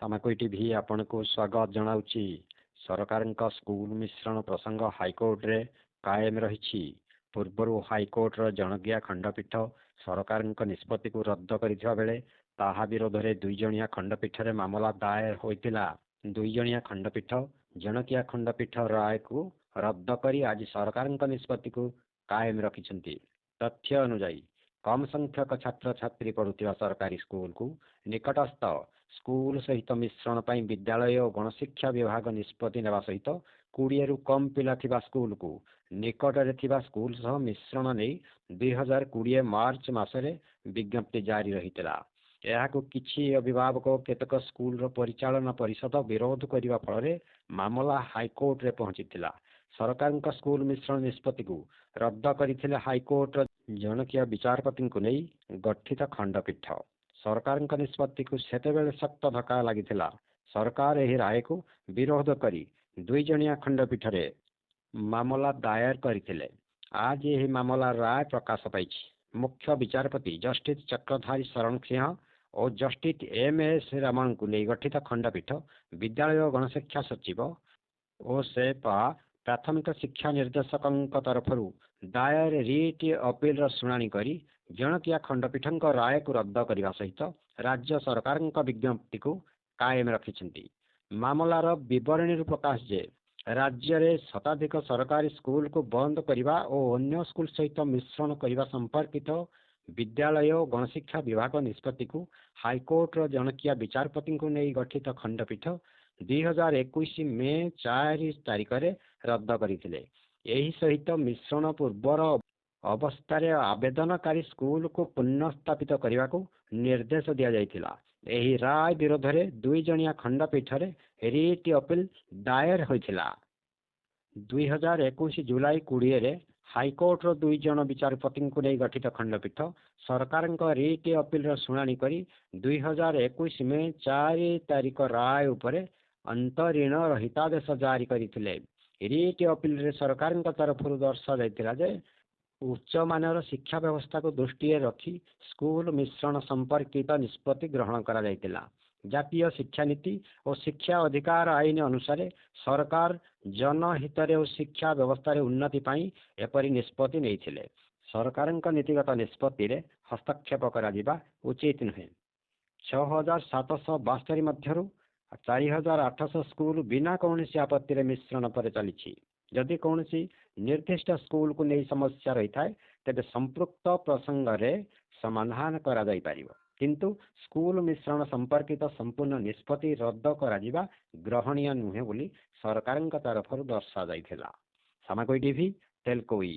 ସାମାକୋଇ TV ଆପଣଙ୍କୁ ସ୍ୱାଗତ ଜଣାଉଛି। ସରକାରଙ୍କ ସ୍କୁଲ ମିଶ୍ରଣ ପ୍ରସଙ୍ଗ ହାଇକୋର୍ଟରେ କାଏମ ରହିଛି। ପୂର୍ବରୁ ହାଇକୋର୍ଟର ଜଣକିଆ ଖଣ୍ଡପୀଠ ସରକାରଙ୍କ ନିଷ୍ପତ୍ତିକୁ ରଦ୍ଦ କରିଥିବା ବେଳେ ତାହା ବିରୋଧରେ ଦୁଇଜଣିଆ ଖଣ୍ଡପୀଠରେ ମାମଲା ଦାଏର ହୋଇଥିଲା। ଦୁଇଜଣିଆ ଖଣ୍ଡପୀଠ ଜଣକିଆ ଖଣ୍ଡପୀଠ ରାୟକୁ ରଦ୍ଦ କରି ଆଜି ସରକାରଙ୍କ ନିଷ୍ପତ୍ତିକୁ କାଏମ ରଖିଛନ୍ତି। ତଥ୍ୟ ଅନୁଯାୟୀ, କମ୍ ସଂଖ୍ୟକ ଛାତ୍ରଛାତ୍ରୀ ପଢ଼ୁଥିବା ସରକାରୀ ସ୍କୁଲକୁ ନିକଟସ୍ଥ ସ୍କୁଲ ସହିତ ମିଶ୍ରଣ ପାଇଁ ବିଦ୍ୟାଳୟ ଓ ଗଣଶିକ୍ଷା ବିଭାଗ ନିଷ୍ପତ୍ତି ନେବା ସହିତ 20ରୁ କମ୍ ପିଲା ଥିବା ସ୍କୁଲକୁ ନିକଟରେ ଥିବା ସ୍କୁଲ ସହ ମିଶ୍ରଣ ନେଇ 2020 ମାର୍ଚ୍ଚ ମାସରେ ବିଜ୍ଞପ୍ତି ଜାରି ରହିଥିଲା। ଏହାକୁ କିଛି ଅଭିଭାବକ ଓ କେତେକ ସ୍କୁଲର ପରିଚାଳନା ପରିଷଦ ବିରୋଧ କରିବା ଫଳରେ ମାମଲା ହାଇକୋର୍ଟରେ ପହଞ୍ଚିଥିଲା। ସରକାରଙ୍କ ସ୍କୁଲ ମିଶ୍ରଣ ନିଷ୍ପତ୍ତିକୁ ରଦ୍ଦ କରିଥିଲେ ହାଇକୋର୍ଟର ଜଣକିଆ ବିଚାରପତିଙ୍କୁ ନେଇ ଗଠିତ ଖଣ୍ଡପୀଠ। ସରକାରଙ୍କ ନିଷ୍ପତ୍ତିକୁ ସେତେବେଳେ ଶକ୍ତ ଧକ୍କା ଲାଗିଥିଲା। ସରକାର ଏହି ରାୟକୁ ବିରୋଧ କରି ଦୁଇଜଣିଆ ଖଣ୍ଡପୀଠରେ ମାମଲା ଦାଏର କରିଥିଲେ। ଆଜି ଏହି ମାମଲାର ରାୟ ପ୍ରକାଶ ପାଇଛି। ମୁଖ୍ୟ ବିଚାରପତି ଜଷ୍ଟିସ୍ ଚକ୍ରଧାରୀ ଶରଣ ସିଂହ ଓ ଜଷ୍ଟିସ୍ ଏମ୍ ଏସ୍ ରମଣଙ୍କୁ ନେଇ ଗଠିତ ଖଣ୍ଡପୀଠ ବିଦ୍ୟାଳୟ ଓ ଗଣଶିକ୍ଷା ସଚିବ ଓ ସେପା ପ୍ରାଥମିକ ଶିକ୍ଷା ନିର୍ଦ୍ଦେଶକଙ୍କ ତରଫରୁ ଦାଏର ରିଟ୍ ଅପିଲର ଶୁଣାଣି କରି ଜଣକିଆ ଖଣ୍ଡପୀଠଙ୍କ ରାୟକୁ ରଦ୍ଦ କରିବା ସହିତ ରାଜ୍ୟ ସରକାରଙ୍କ ବିଜ୍ଞପ୍ତିକୁ କାଏମ ରଖିଛନ୍ତି। ମାମଲାର ବିବରଣୀରୁ ପ୍ରକାଶ ଯେ, ରାଜ୍ୟରେ ଶତାଧିକ ସରକାରୀ ସ୍କୁଲକୁ ବନ୍ଦ କରିବା ଓ ଅନ୍ୟ ସ୍କୁଲ ସହିତ ମିଶ୍ରଣ କରିବା ସମ୍ପର୍କିତ ବିଦ୍ୟାଳୟ ଓ ଗଣଶିକ୍ଷା ବିଭାଗ ନିଷ୍ପତ୍ତିକୁ ହାଇକୋର୍ଟର ଜଣକିଆ ବିଚାରପତିଙ୍କୁ ନେଇ ଗଠିତ ଖଣ୍ଡପୀଠ 2021 ମେ 4 ତାରିଖରେ ରଦ୍ଦ କରିଥିଲେ। ଏହି ସହିତ ମିଶ୍ରଣ ପୂର୍ବର ଅବସ୍ଥାରେ ଆବେଦନକାରୀ ସ୍କୁଲକୁ ପୁନଃସ୍ଥାପିତ କରିବାକୁ ନିର୍ଦ୍ଦେଶ ଦିଆଯାଇଥିଲା। ଏହି ରାୟ ବିରୋଧରେ ଦୁଇଜଣିଆ ଖଣ୍ଡପୀଠରେ ରିଟ୍ ଅପିଲ ଦାଏର ହୋଇଥିଲା। 2021 ଜୁଲାଇ 20ରେ ହାଇକୋର୍ଟର ଦୁଇଜଣ ବିଚାରପତିଙ୍କୁ ନେଇ ଗଠିତ ଖଣ୍ଡପୀଠ ସରକାରଙ୍କ ରିଟ୍ ଅପିଲର ଶୁଣାଣି କରି 2021 ମେ 4 ତାରିଖ ରାୟ ଉପରେ ଅନ୍ତରୀଣ ରହିତାଦେଶ ଜାରି କରିଥିଲେ। ରିଟ୍ ଅପିଲରେ ସରକାରଙ୍କ ତରଫରୁ ଦର୍ଶାଯାଇଥିଲା ଯେ, ଉଚ୍ଚମାନର ଶିକ୍ଷା ବ୍ୟବସ୍ଥାକୁ ଦୃଷ୍ଟିରେ ରଖି ସ୍କୁଲ ମିଶ୍ରଣ ସମ୍ପର୍କିତ ନିଷ୍ପତ୍ତି ଗ୍ରହଣ କରାଯାଇଥିଲା। ଜାତୀୟ ଶିକ୍ଷାନୀତି ଓ ଶିକ୍ଷା ଅଧିକାର ଆଇନ ଅନୁସାରେ ସରକାର ଜନହିତରେ ଓ ଶିକ୍ଷା ବ୍ୟବସ୍ଥାରେ ଉନ୍ନତି ପାଇଁ ଏପରି ନିଷ୍ପତ୍ତି ନେଇଥିଲେ। ସରକାରଙ୍କ ନୀତିଗତ ନିଷ୍ପତ୍ତିରେ ହସ୍ତକ୍ଷେପ କରାଯିବା ଉଚିତ ନୁହେଁ। 6772 ମଧ୍ୟରୁ 4800 ସ୍କୁଲ ବିନା କୌଣସି ଆପତ୍ତିରେ ମିଶ୍ରଣ ପରେ ଚାଲିଛି। ଯଦି କୌଣସି ନିର୍ଦ୍ଦିଷ୍ଟ ସ୍କୁଲକୁ ନେଇ ସମସ୍ୟା ରହିଥାଏ, ତେବେ ସମ୍ପୃକ୍ତ ପ୍ରସଙ୍ଗରେ ସମାଧାନ କରାଯାଇପାରିବ। କିନ୍ତୁ ସ୍କୁଲ ମିଶ୍ରଣ ସମ୍ପର୍କିତ ସମ୍ପୂର୍ଣ୍ଣ ନିଷ୍ପତ୍ତି ରଦ୍ଦ କରାଯିବା ଗ୍ରହଣୀୟ ନୁହେଁ ବୋଲି ସରକାରଙ୍କ ତରଫରୁ ଦର୍ଶାଯାଇଥିଲା। ସାମାକୋଇ ଟିଭି, ତେଲକୋଇ।